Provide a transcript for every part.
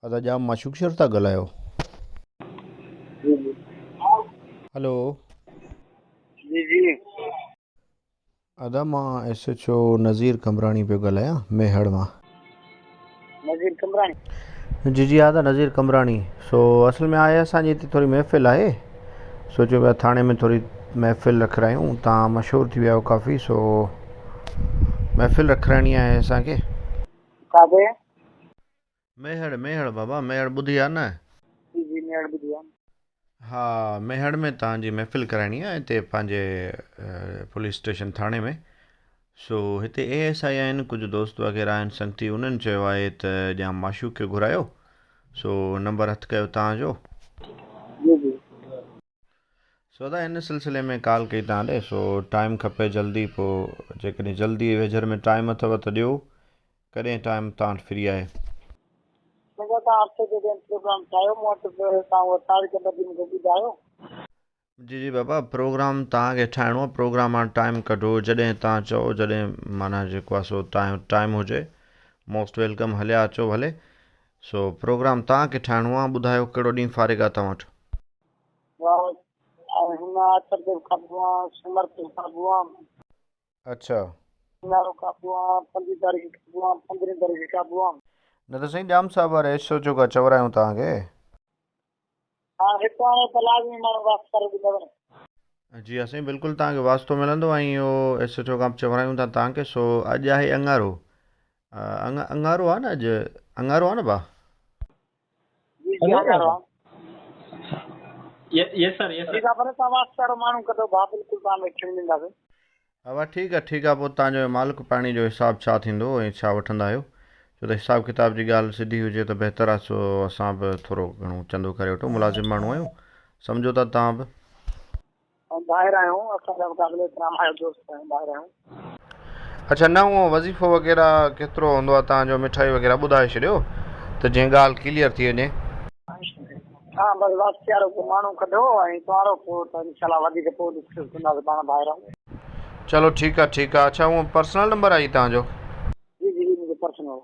ادا ڄام معشوق شر ٿا ڳالهايو؟ جي جي. هلو. جي جي. ادا مان S H O Nazir Qambrani پيو ڳالهايان ميهڙ مان. نذير قمبراڻي. جي جي ادا نذير قمبراڻي سو اصل ۾ آهي اسان جي هتي ٿوري محفل آهي سوچيو پيا ٿاڻي ۾ ٿوري محفل رکرايون تان مشهور ٿي ويا آهيو ڪافي سو محفل رکرائڻي آهي اسان کي. ڪاٿي؟ ميهڙ ميهڙ بابا ميهڙ ٻڌي آ نه. جي جي ميهڙ ٻڌي آ. ها ميهڙ ۾ توهان جي محفل ڪرائڻي آ هتي پنهنجي پوليس اسٽيشن ٿاڻي ۾ سو هتي اي ايس I آهن ڪجهه دوست وغيره آهن سنگتي انهن چيو آهي ته ڄام معشوق کي گهرايو سو نمبر هٿ ڪيو توهان جو. جي جي. سو ادا ان سلسلي ۾ ڪال ڪئي توهان ڏي سو ٽائيم کپي جلدي پو جيڪڏهن جلدي ويجهر ۾ ٽائيم اٿو ته ڏيو ڪڏهن ٽائيم توهان وٽ فري آهي. منهنجا توهان هفتي جو ڏينهن پروگرام ٺاهيو مون وٽ به توهان اها تاريخ ٻڌي مون کي ٻڌايو. جي جي بابا پروگرام توهان کي ٺاهڻو آهي پروگرام هاڻ ٽائيم ڪڍو جڏهن توهان چئو جڏهن معنيٰ جيڪو آهي سو توهان جو ٽائيم هجي موسٽ welcome هليا اچو ڀلي سو پروگرام توهان کي ٺاهڻو آهي ٻڌايو ڪهڙو ڏينهن فارغ آهي توهان وٽ. ۽ هن آچر تي به قابو آهيان سومر تي به قابو آهيان. اڇا. اڱارو قابو آن، پنجين تاريخ قابو آن، پندرهين تاريخ قابو آن. نه ته سائين ڄام صاحب واري ايس ايچ او کان چورايون توهان کي. ها هت هاڻي ته لازمي ماڻهو واسطو ڏيندو نه. جي ها سائين بلڪل توهان کي واسطو ملندو ۽ اهو ايس ايچ او کان به چورايون ٿا توهان کي سو اڄ آهي اڱارو اڱارو آهي نه اڄ اڱارو آهي نه ڀا. جي جي اڱارو آهي. Yes sir yes sir. ٺيڪ آ ڀلي توهان واسطي وارو ماڻهو ڪڍو ڀا بلڪل توهان کي کڻي ڏينداسين. ها ٺيڪ آ ٺيڪ آ پوء توهان جو مالڪ پاڻي جو حساب ڇا ٿيندو ۽ ڇا وٺندا آهيو ڇو ته حساب ڪتاب جي ڳالهه سڌي هجي ته بهتر آ سو اسان به ٿورو گهڻو چندو ڪري وٺون ملازم ماڻهو آهيون سمجهو ٿا توهان به. ڀائر آهيون اسان جا به قابل احترام آهيو دوست آهيون ڀائر آهيون. اڇا نه اهو وظيفو وغيره ڪيترو هوندو آ توهان جو مٺائي وغيره ٻڌائي ڇڏيو ته جيئن ڳالهه ڪليئر ٿي وڃي. ها بس واسطي وارو ڪو ماڻهو ڪڍو ۽ تنهارو پوء ته انشاء الله وڌيڪ پوء ڊسڪس ڪنداسين پاڻ ڀائر آهيون. چلو ٺيڪ آ ٺيڪ آ اڇا اهو پرسنل نمبر آ هي توهان جو. جي جي هي منهنجو پرسنل آ.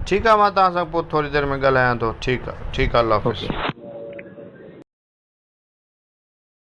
ٺيڪ آ مان توهان سان پوء ٿوري دير ۾ ڳالهايان ٿو ٺيڪ آ ٺيڪ آ الله حافظ.